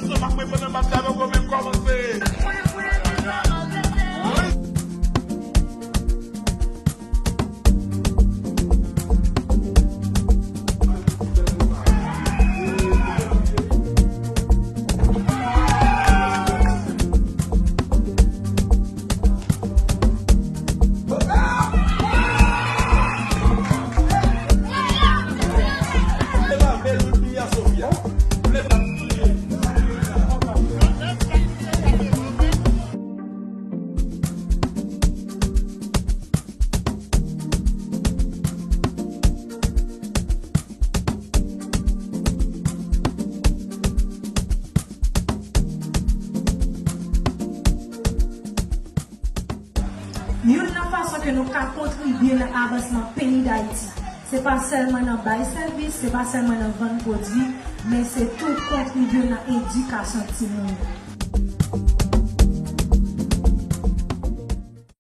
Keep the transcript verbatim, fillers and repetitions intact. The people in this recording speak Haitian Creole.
Ansanm ak mwen pandan m ap travay, ou menm kòmanse. Youn nan fason ke nou ka kontribye nan avansman peyi Dayiti, se pa sèlman nan bay sèvis, se pa sèlman nan vann pwodui, men se tou kontribye nan edikasyon timoun yo.